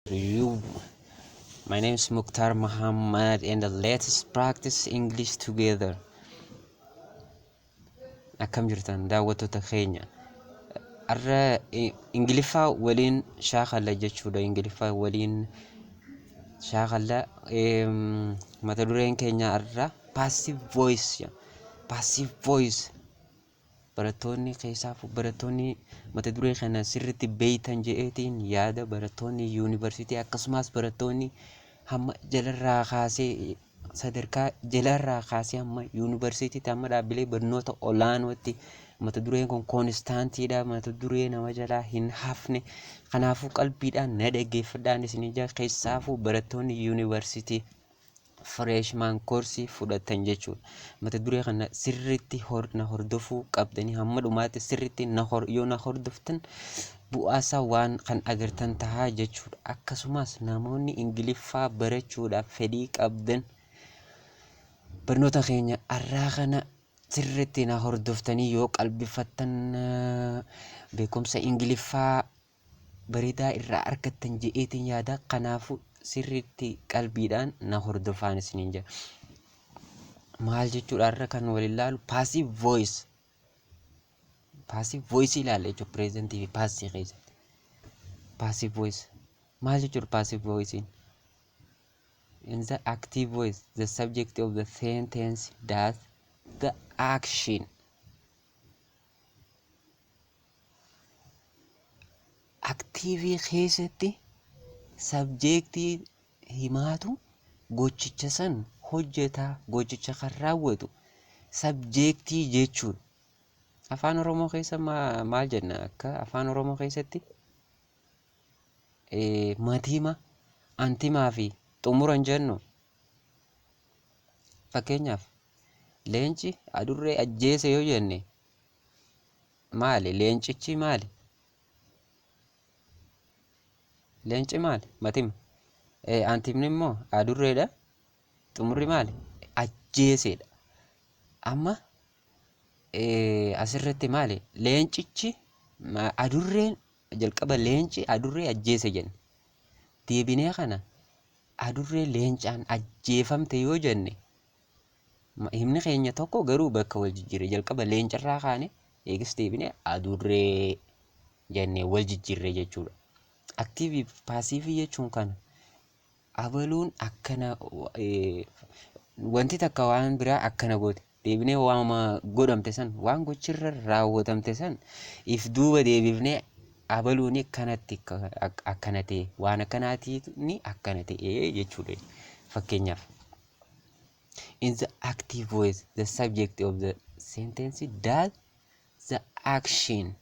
You? My name is Muktar Muhammad and let's practice English together. Akkam jirtan daawwattoota keenya? Har'a Ingiliffaa waliin shaakalla jechuudha. Ingiliffaa waliin shaakalla. Mata dureen keenya har'a passive voice. Passive voice. Barattoonni keessaafuu barattoonni mata duree kana sirriitti beektan je'eetiin yaada, barattoonni yuunivarsiitii akkasumas barattoonni hamma jalarraa kaasee, sadarkaa jalarraa kaasee hamma yuunivarsiitiitti, hamma dhaabbilee barnoota olaanootti mata dureen kun koonistaantiidha, mata duree nama jalaa hin hafne. Kanaafuu qalbiidhaan na dhaggeeffadhaan isin ija keessaafuu barattoonni yuunivarsiitii freshman course fudhatan jechuudha. Mata duree kana sirriitti na hordofuu qabdanii hamma dhumaatti sirriitti na yoo na hordoftan bu'aasaa waan kan agartan tahaa jechuudha. Akkasumas namoonni Ingiliffaa barachuudhaaf fedhii qabdan barnoota keenya har'aa kana sirriitti na hordoftanii yoo qalbifattan beekumsa Ingiliffaa bareedaa irraa argattan je'eetiin yaada. Kanaafuu sirriitti qalbiidhaan na hordofaan isiniin jedha. Maal jechuudha har'a kan waliin ilaalu? Passive voice. Passive voice ilaalla jechuudha pireezentii fi paastii keessatti. Passive voice. Maal jechuudha passive voice'n? In the active voice, the subject of the sentence does the action. Aktiivii keessatti sabjeektii himaatu gochicha san hojjeta, gochicha kan raawwatu sabjeektii jechuudha. Afaan Oromoo keessa maal jenna? Akka Afaan Oromoo keessatti matima, antimaa fi xumura hin jennu. Fakkeenyaaf, leenci adurree ajjeese yoo jenne maali? Leencichi maali? Leenci maali? Matima. Antimni immoo adurreedha. Xumurri maali? Ajjeesedha. Amma asirratti maali? Leencichi adurreen jalqaba leenci adurree ajjeese jenne. Deebinee kana adurree leencaan ajjeefamte yoo jenne, himni keenya tokko garuu bakka wal jijjiirre. Jalqaba leencarraa kaane, eegas deebinee adurree jennee wal jijjiirre jechuudha. Aktiivii fi paasiivii jechuun kana. Abaluun akkana, wanti takka waan biraa akkana goote, deebinee waama godhamte san, waan gochirra raawwatamte san if duuba deebifnee abaluun akkanatti akkana ta'e, waan akkanaatiin akkana ta'e jechuudha. Fakkeenyaaf, in the active voice, the subject of the sentence does the action.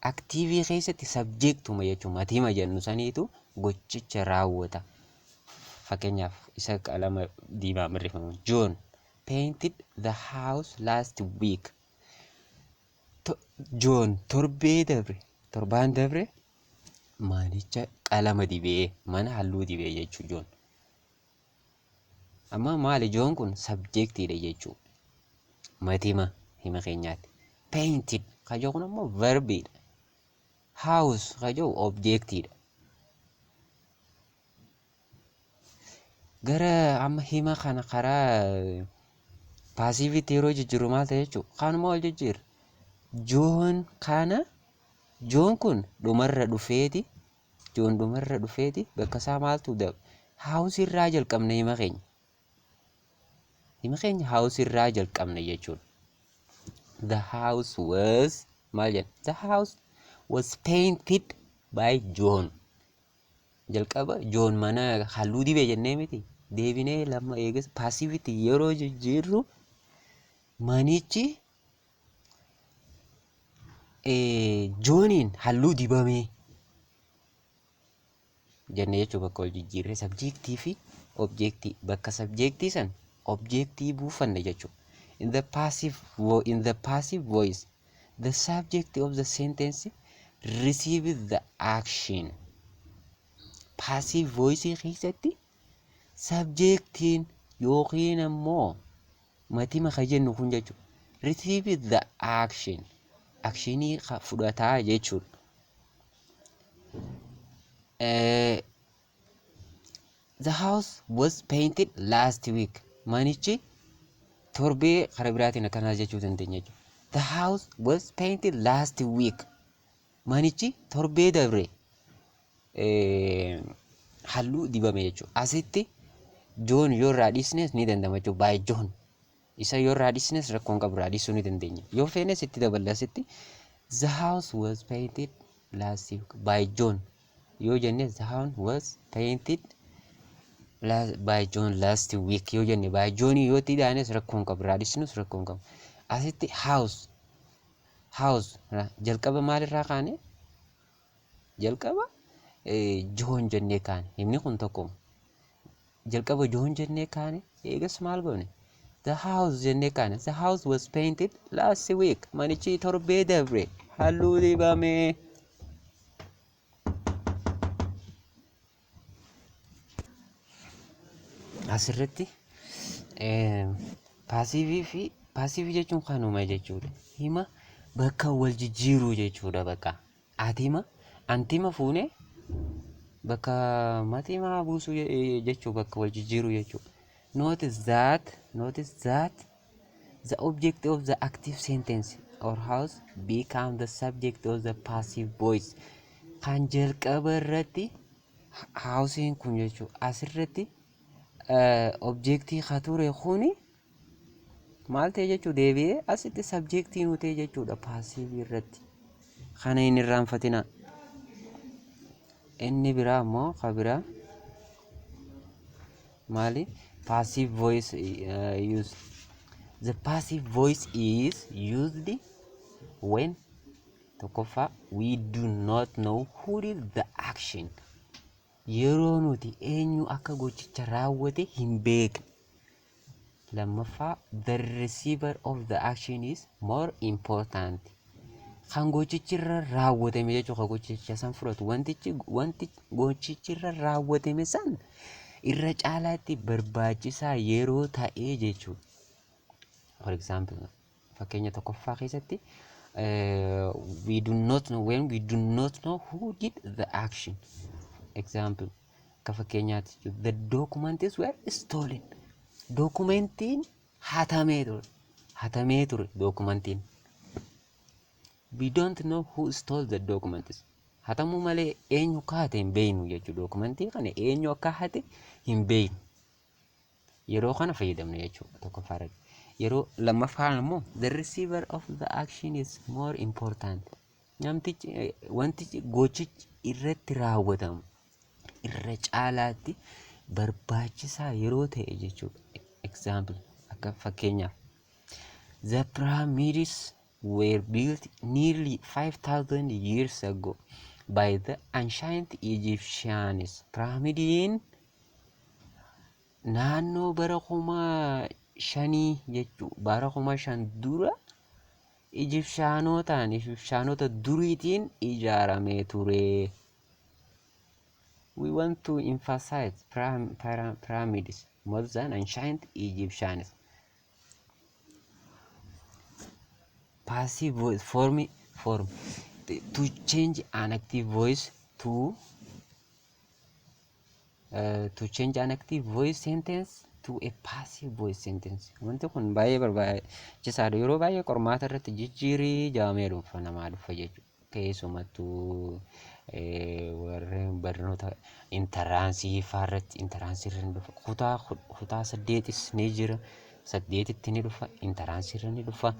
Aktiivii keessatti sabjeektuma jechuun matima jennu saniitu gochicha raawwata. Fakkeenyaaf, isa qalama diimaan barreeffamu, John painted the house last week. John torbee dabre, torbaan dabre manicha qalama dibee, mana halluu dibee jechuu John. Amma maali? John kun sabjeektiidha jechuu. Matima hima keenyaatti. Painted ka jedhu kun ammoo verbiidha. House ka jedhu objectiidha. Gara amma hima kana karaa paasiiviitti yeroo jijjiirru maal ta'e jechuudha? Kanuma wal jijjiirra. John kana, John kun dhumarra dhufeeti, John dhumarra dhufeeti bakka isaa maaltu daba? House irraa jalqabna hima keenya. Hima keenya house irraa jalqabna jechuudha. The house was maal jenna? The house was painted by John. Jalqaba John mana halluu dibe jennee miti. Deebinee lamma eegas paasiivitti yeroo jijjiirru manichi Jooniin halluu dibamee jenne jechuun bakka wal jijjiirree sabjeektii fi objeektii, bakka sabjeektii san objeektii buufanne jechuudha. In the passive voice, the subject of the sentence receives the action. Passive voice keessatti sabjeektiin yookiin ammoo matima ka jennu kun jechuudha. Receive the action. Akshinii ka fudhataa jechuudha. The house was painted last week. Manichi torbee karaa biraatiin akkanaa jechuu dandeenya jechuudha. The house was painted last week. Manichi torbee dabre halluu dibame jechuudha. Asitti John yoo irraa dhiisnes ni danda'ama jechuudha. By John. Isa yoo irraa dhiisnes rakkoon qabu, irraa dhiisuu ni dandeenya. Yoo feenes itti daballa asitti. The house was painted last week by John. Yoo jenne, the house was painted by John last week yoo jenne, by John yoo itti dhaanes rakkoon qabu, irraa dhiisnus rakkoon qabu. Asitti house jalqaba maalirraa kaane? Jalqaba John jennee kaane. Himni kun tokkuma. Jalqaba John jennee kaane, eegas maal goone? The house jennee kaane. The house was painted last week. Manichi torbee dabre halluu dibame. Asirratti passive fi passive jechuun kanuma jechuudha. Hima bakka wal jijjiiruu jechuudha bakka. Atima antima fuunee bakka matimaa buusuu jechuu, bakka wal jijjiiruu jechuudha. Notice that the object of the active sentence or house become the subject of the passive voice. Kan jalqaba irratti houseiin kun jechuudha. Asirratti objectii ka ture kuni maal ta'e jechuu? Deebi'ee asitti subjectii nu ta'e jechuudha passive irratti. Kana hin irraanfatinaa. Inni biraa immoo ka biraa maali? Passive voice use. The passive voice is used when, tokkoffaa, we do not know who did the action. Yeroo nuti eenyu akka gochicha raawwate hin beekne. Lammaffaa, the receiver of the action is more important. Kan gochichi irra raawwatame jechuudha, kan gochicha san fudhatu, wantichi wanti gochichi irra raawwatame san irra caalaatti barbaachisaa yeroo ta'ee jechuudha. For example, fakkeenya tokkoffaa keessatti, we do not know when we do not know who did the action. Example, akka fakkeenyaatti, the documents were stolen. Dokumentiin hatamee ture. Hatamee ture dokumentiin. We don't know who stole the documents. Hatamuu malee eenyu akka hate hin beeknu jechuudha. Dokumentii kana eenyu akka hate hin beeknu. Yeroo kana fayyadamna jechuudha tokkoffaa irratti. Yeroo lammaffaan immoo, the receiver of the action is more important. Namtichi wantichi gochichi irratti raawwatamu irra caalaatti barbaachisaa yeroo ta'e jechuudha. Example, akka fakkeenyaaf, the pyramids were built nearly 5000 years ago by the ancient Egyptians. Piraamidiin naannoo bara 5000 jechuu, bara 5000 dura Egyptianotaan, Egyptianota duriitiin ijaaramee ture. We want to emphasize pyramids more than ancient Egyptians. Passive voice form to change an active voice to change an active voice sentence to a passive voice sentence. Wanti kun baay'ee barbaachisaadha. Yeroo baay'ee qormaata irratti jijjiirii jaamee dhufa namaa dhufa jechuudha. Keessumattuu warreen barnoota entrance fa'aa irratti, entrance irra ni dhufa. Kutaa saddeetis ni jira. Saddeetitti ni dhufa. Entrance irra ni dhufa.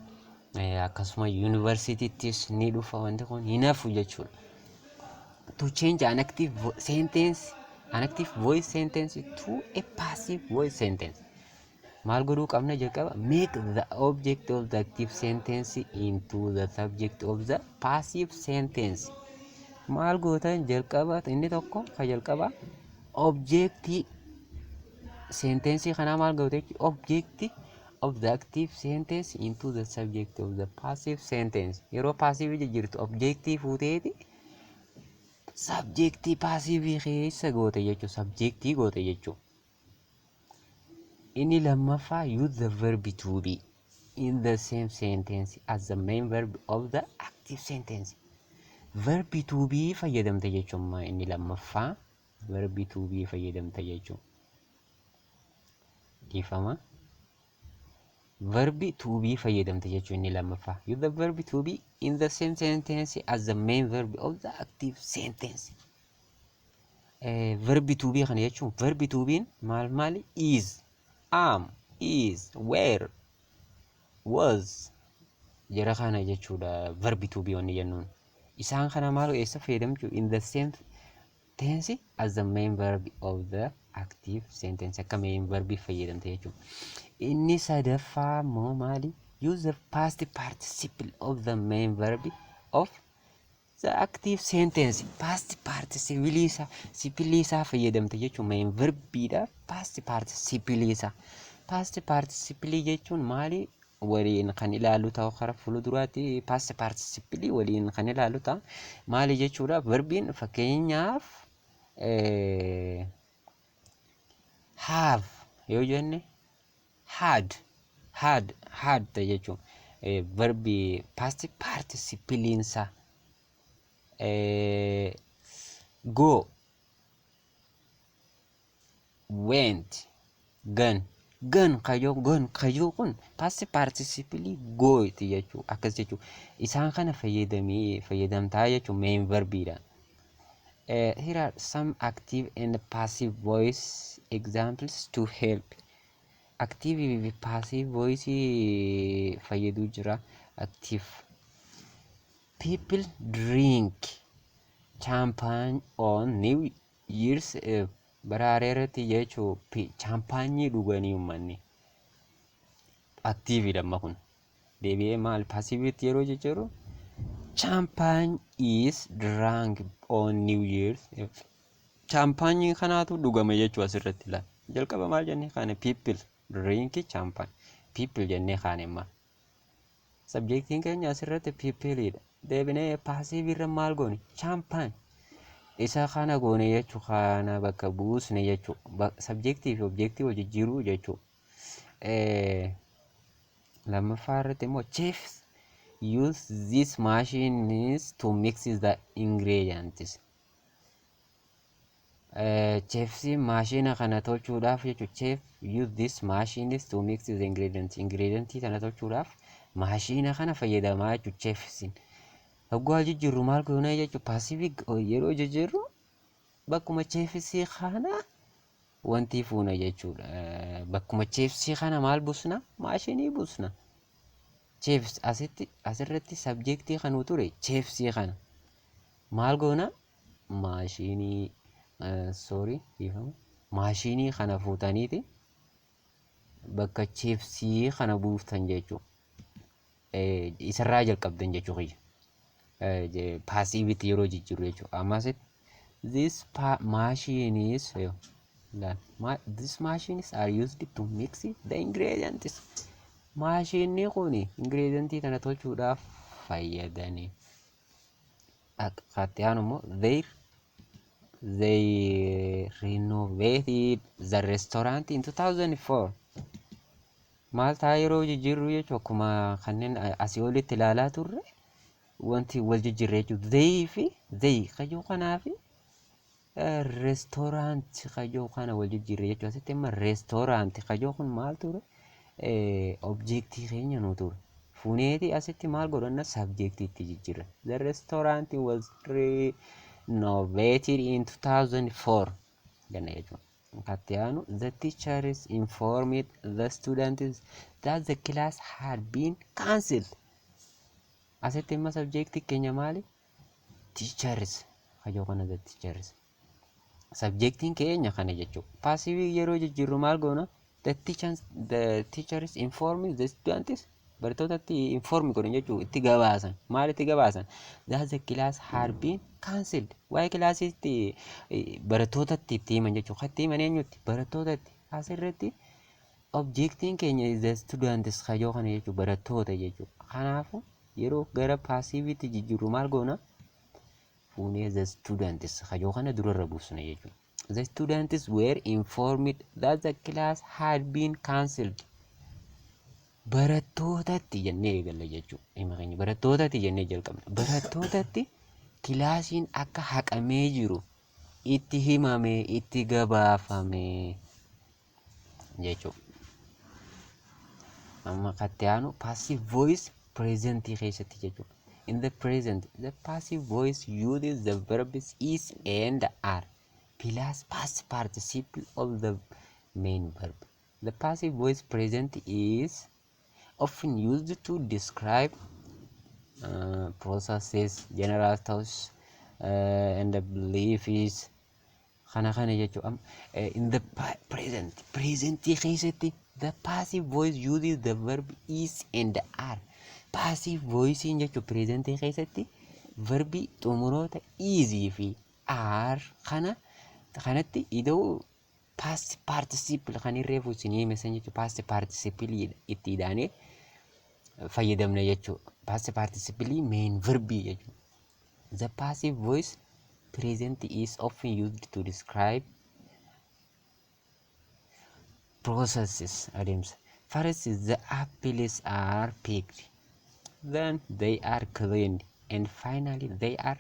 Akkasuma yuunivarsiitiittis ni dhufa. Wanti kun hin hafu jechuudha. To change an active sentence, an active voice sentence to a passive voice sentence. Maal godhuu qabna jalqaba? Make the object of the active sentence into the subject of the passive sentence. Maal gootan jalqaba? Inni tokko ka jalqaba objectii sentencii kanaa maal goote jechuudha? Object of the active sentence into the subject of the passive sentence. Yeroo passive jijjiirtu objectii fuuteeti subjectii passive keessa goote jechuudha. Subjectii goote jechuudha. Inni lammaffaa, use the verb to be in the same sentence as the main verb of the active sentence. Verb to be fayyadamte jechuun inni lammaffaa verb to be fayyadamte jechuudha. Dhiifama. Verb to be fayyadamte jechuun inni lammaffaa. Use the verb to be in the same sentence as the main verb of the active sentence. Verb to be kana jechuun, verb to be maal maali? Is, am, is, were, was, jara kana jechuudha verb to be wanni jennuun. Isaan kana maal eessa fayyadamchu? In the same tense as the main verb of the active sentence, akka main verb fayyadamte jechuudha. Inni sadaffaa immoo maali? Use the past participle of the main verb of the active sentence. Past participle isaa, participle isaa fayyadamte jechuun main verbiidha. Past participle isaa. Past participle jechuun maali? Waliin kan ilaallu ta'u karaa fuulduraatti past participle waliin kan ilaallu ta'a. Maali jechuudha? Verbiin fakkeenyaaf have yoo jenne had, had, had ta'e jechuun verbi past participle isaa. Go, went, gone, gone kayyoo, gone kayyoo kun past participle gooti jechuu, akkas jechuu. Isaan kana fayyadamee fayyadamtaa jechuun main verbiidha. Here are some active and passive voice examples to help. Active fi passive voice fayyaduu jira. Active. People drink champagne on New Year's Eve. Bara haaraa irratti jechuu champagne dhuganii uummanni. Active dha amma kun. Deebi'ee maal passive yeroo jijjiiru? Champagne is drunk on New Year's Eve. Champagne kanaatu dhugame jechuu asirratti ilaala. Jalqaba maal jennee kaane? People drink champagne. People jennee kaane imma. Subjectiin keenya asirratti peopleidha. Deebinee passive irra maal goone? Champagne. Isa kana goone jechuu, kana bakka buusne jechuu. Subjectii fi objectii wal jijjiiruu jechuu. Lammaffaa irratti immoo, chefs use these machines to mix the ingredients. Chefsi maashina kana tolchuudhaaf jechuudha. Chef use this machines to mix the ingredients. Ingredientii kana tolchuudhaaf maashina kana fayyadamaa jechuudha chefsin. Hogguu jijjiirru maal goona jechuudha? Passive yeroo jijjiirru bakkuma chefsii kana wanti fuuna jechuudha. Bakkuma chefsii kana maal busna? Maashinii busna. Chefs asitti, asirratti subjectii kanuu ture chefsii kana. Maal goona? Maashinii, sorry, dhiifama. Maashinii kana fuutaniiti bakka chefsii kana buuftan jechuudha. Isarraa jalqabdan jechuu kiyya. Passiveitti yeroo jijjiirru jechuudha. Amma asitti this machines, these machines are used to mix the ingredients. Maashinni kun ingredientii kana tolchuudhaaf fayyadani. Akkatti aanu immoo, they renovated the restaurant in 2004. Maal ta'a yeroo jijjiirru jechuun, akkuma kanneen asii olitti ilaalaa turre wanti wal jijjiirre jechuudha. They fi they kayyoo kanaa fi restaurant kayyoo kana wal jijjiirre jechuudha. Asitti immoo restaurant kayyoo kun maal ture? Objectii keenya nu ture. Fuuneeti asitti maal godhanna? Subjectiitti jijjiirre. The restaurant was renovated in 2004 jenna jechuudha. Katti aanu, the teachers informed the students that the class had been cancelled. Asitti immoo subjectii keenya maali? Teachers. Kayyoo kana, the teachers. Subjectiin keenya kana jechuudha. Passive yeroo jijjiirru maal goona? The teachers informed the students, barattootatti inform godhan jechuudha, itti gabaasan. Maal itti gabaasan? That the class had been cancelled. Waa'ee kilaasiitti barattootatti itti himan jechuudha. Itti himan eenyutti? Barattootatti. Asirratti objectiin keenya the students kayyoo kana jechuudha, barattoota jechuudha. Kanaafuu yeroo gara passiveitti jijjiirru maal goona? Fuunee the students kayyoo kana durarra buusna jechuudha. The students were informed that the class had been cancelled. Barattootatti jennee eegalla jechuudha. Hima keenya barattootatti jennee jalqabna. Barattootatti Kilaasiin akka haqamee jiru itti himame, itti gabaafame jechuudha. Amma katti aanu passive voice present keessatti jechuudha. In the present, the passive voice uses the verbs is and are plus past participle of the main verb. The passive voice present is often used to describe processes, general thoughts, and the beliefs. Kana jechuudha. In the present, present keessatti the passive voice uses the verb is and are. Passive voice jechuun present keessatti verbi xumuroota is fi are kana kanatti ida'uu past participle kan irreefu isin hime san jechuudha. Past participle itti idaanee fayyadamna jechuudha. Past participle main verbii jechuudha. The passive voice present is often used to describe processes, adeemsa. First, the apples are picked, then they are cleaned, and finally they are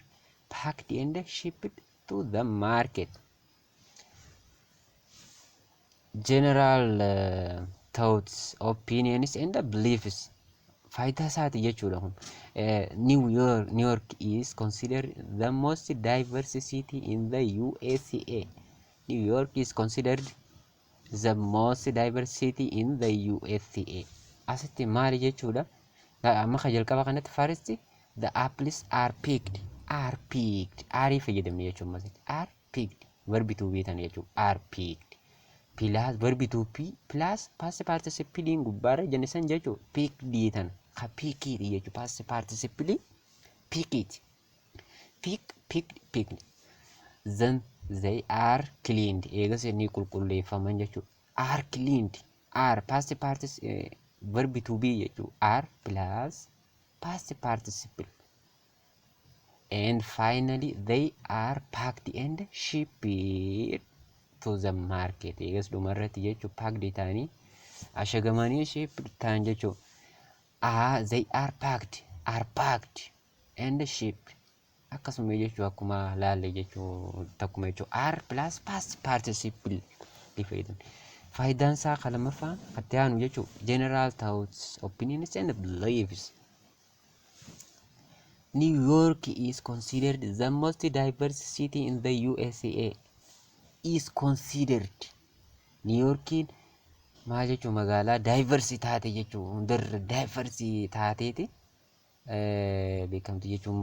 packed and shipped to the market. General thoughts, opinions and beliefs. Faayidaa isaati jechuudha kun. New York is considered the most diverse city in the USA. New York is considered the most diverse city in the USA. Asitti maali jechuudha? Amma ka jalqaba kanatti first the apples are picked, are picked, are fayyadamne jechuudha asitti, are picked, verb to be tan jechuudha, are picked plus verb to be plus past participle gubbaarra jenne san jechuudha. Picked tan ka picked jechuudha, past participle picked, pick, picked, picked. Then they are cleaned, eegas ni qulqulleeffaman jechuudha. Are cleaned, are past participle, verb to be jechuudha, are plus past participle, and finally they are packed and shipped to the market. Eegas dhumarratti jechuudha packed ta'anii ashagamanii shipped ta'an jechuudha. Ah, they are packed, are packed and shipped akkasuma jechuudha. Akkuma laalle jechuu takkuma jechuudha, are plus past participle ni fayyadamu. Faayidaan isaa kan lammaffaa itti aanu jechuudha, general thoughts, opinions and beliefs. New York is considered the most diverse city in the USA. Is considered. New Yorkiin maal jechuun magaalaa diverse taate jechuun hundarra diverse taateeti beekamti jechuun.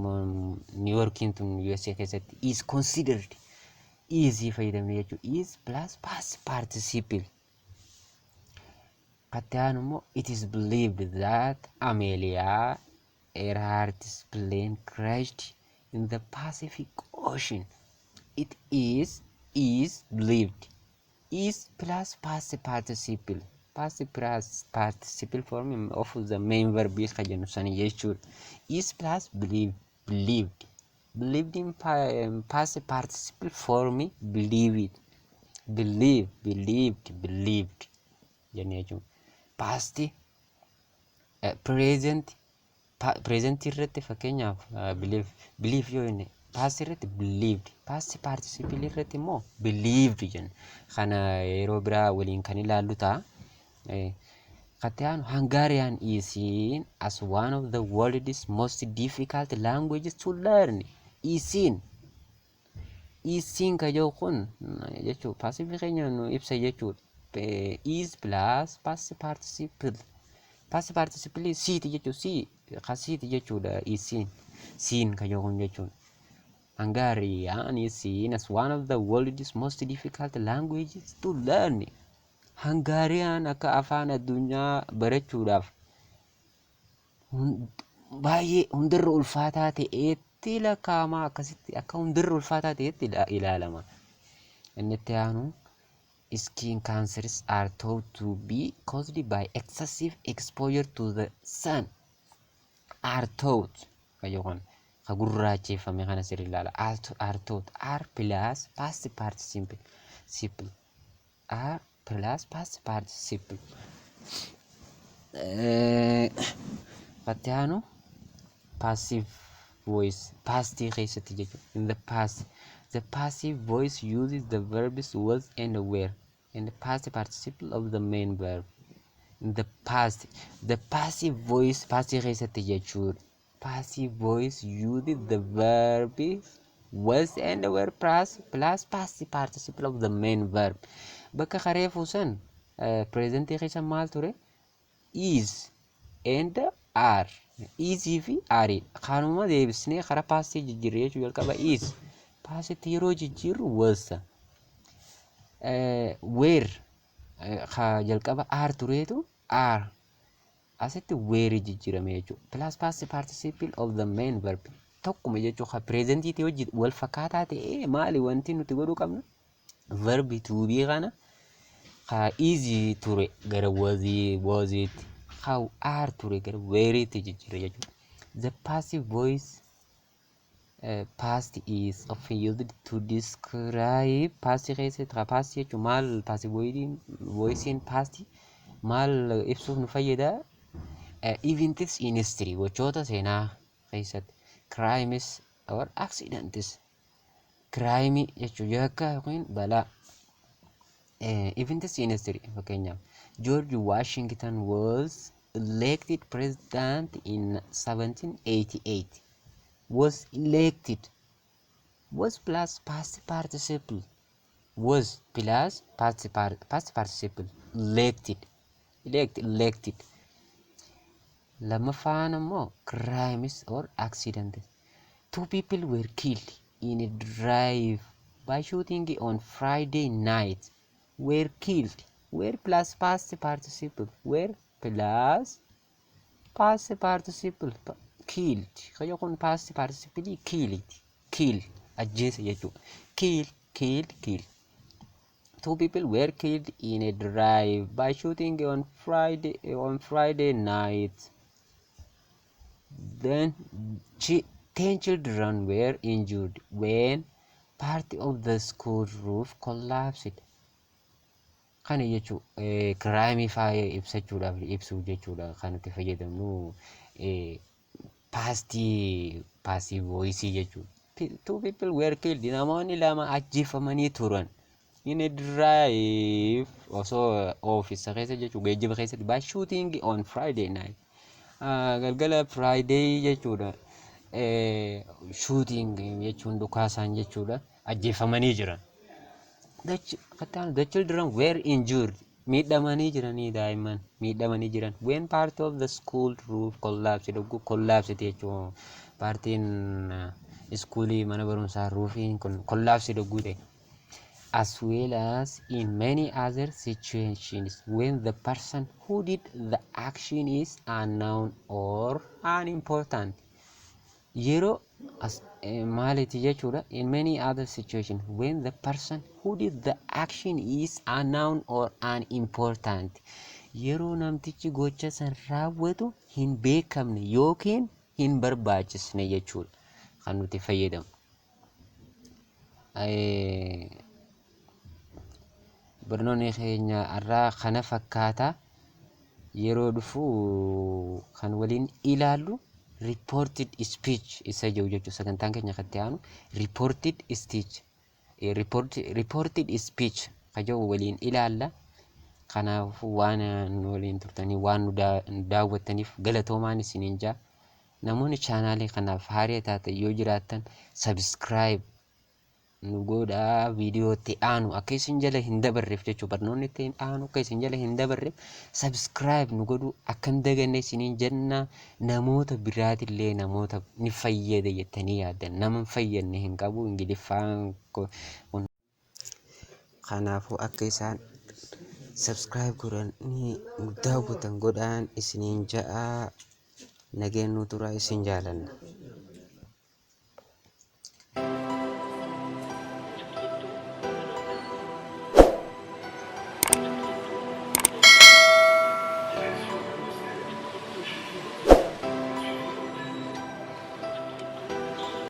New Yorkiin tun USA keessatti is considered, is fayyadamne jechuudha. Is plus past participle. Katti aanu immoo it is believed that Amelia Earhart's plane crashed in the Pacific Ocean. It is believed, is plus past participle, past plus participle form of the main verb is kan jennu sani jechuudha. Is plus believe, believed, believed in past participle form, believe it, believe, believed, believed jennee jechuudha. Past, present, present irratti fakkeenyaaf believe, believe yoo jenne past irratti believed, past participle irratti immoo believed jenna. Kana yeroo biraa waliin kan ilaallu ta'a. Katti aanu Hungarian is seen as one of the world's most difficult languages to learn. Is seen, is seen ka jedhu kun jechuudha passive keenya nu ibsa jechuudha. Is plus past participle, past participle siiti jechuudha, see ka siiti jechuudha. Is seen, seen ka jedhu kun jechuudha. Hungarian is seen as one of the world's most difficult languages to learn. Hungarian akka afaan addunyaa barachuudhaaf baay'ee hundarra ulfaataa ta'eetti lakkaa'ama, akkasitti akka hundarra ulfaataa ta'etti ilaalama. Inni itti aanu skin cancers are thought to be caused by excessive exposure to the sun. Are thought kan jedhu ka gurraacheeffame kana sirrii ilaala. Are thought, are plus past participle, simple, are plus past participle. Itti aanu passive voice pastii keessatti jechuudha. In the past, the passive voice uses the verbs was and were and the past participle of the main verb. In the past, the passive voice pastii keessatti jechuudha. Passive voice uses the verb was and were plus past participle of the main verb. Bakka kareefuu san presentii keessa maal ture? Is and are. Is fi are. Kanuma deebisnee karaa pastii jijjiirre jechuu. Jalqaba is. Pastitti yeroo jijjiirru was. Were jalqaba are tureetu are. Asitti were jijjiirame jechuudha. Plus past participle of the main verb. Tokkuma jechuudha. Ka presentiitii hojii wal fakkaataa ta'ee maali wanti nuti godhuu qabnu? Verb to be kana ka is ture gara wasiitti, ka are ture gara wereitti jijjiirre jechuudha. The passive voice past is often used to describe past keessatti. Ka past jechuun maal? Passive voicein past maal ibsuuf nu fayyada? Events in history, gochoota seenaa keessatti, crimes or accidents, crime jechuun yakka yookiin balaa. Events in history, fakkeenyaaf, George Washington was elected president in 1788. Was elected, was plus past participle, was plus past participle, elected, elect, elected. Lammaffaan immoo crimes or accidents. Two people were killed in a drive by shooting on Friday night. Were killed, were plus past participle, were plus past participle, killed. Kayo kun past participle killed, kill, ajjeese jechuudha. Kill, killed, kill. Two people were killed in a drive by shooting on Friday night. Then 10 children were injured when part of the school roof collapsed. Kana jechuun crimeii faa ibsachuudhaaf, ibsuuf jechuudha kan nuti fayyadamnu pastii passive voiceii jechuudha. Two people were killed, namoonni lama ajjeefamanii turan. In a drive, osoo oofisa keessa jechuudha, geejjiba keessatti, by shooting on Friday night. Galgala Friday jechuudha. Shooting jechuun dhukaasaan jechuudha. Ajjeefamanii jiran. The children were injured. Miidhamanii jiranii, daa'imman miidhamanii jiran. When part of the school roof collapsed, collapsed jechuun partiin schoolii, mana barumsaa, roofiin kun collapsed yogguu ta'e. As well as in many other situations when the person who did the action is unknown or unimportant. Yeroo as maaliti jechuudha? In many other situations when the person who did the action is unknown or unimportant. Yeroo namtichi gocha san raawwatu hin beekamne yookiin hin barbaachisne jechuudha kan nuti fayyadamu. Barnoonni keenya har'aa kana fakkaata. Yeroo dhufu kan waliin ilaallu reported speech isa jiru jechuudha. Sagantaan keenya kan itti aanu reported speech, reported speech kan jedhu waliin ilaalla. Kanaafuu waan nu waliin turtanii, waan nu daawwattaniif galatoomaan isiniin jaa. Namoonni channelii kanaaf haaraa taatan yoo jiraattan subscribe nu godhaa. Viidiyoo itti aanu akka isin jala hin dabarreef jechuudha. Barnoonni itti aanu akka isin jala hin dabarreef subscribe nu godhuu akka hin daganne isiniin jenna. Namoota biraatillee, namoota ni fayyada jettanii yaaddan, nama hin fayyadne hin qabu Ingiliffaan kun. Kanaafuu akka isaan subscribe godhanii nu daawwatan godhaan isiniin ja'a. Nageen nu turaa, isin jaalanna.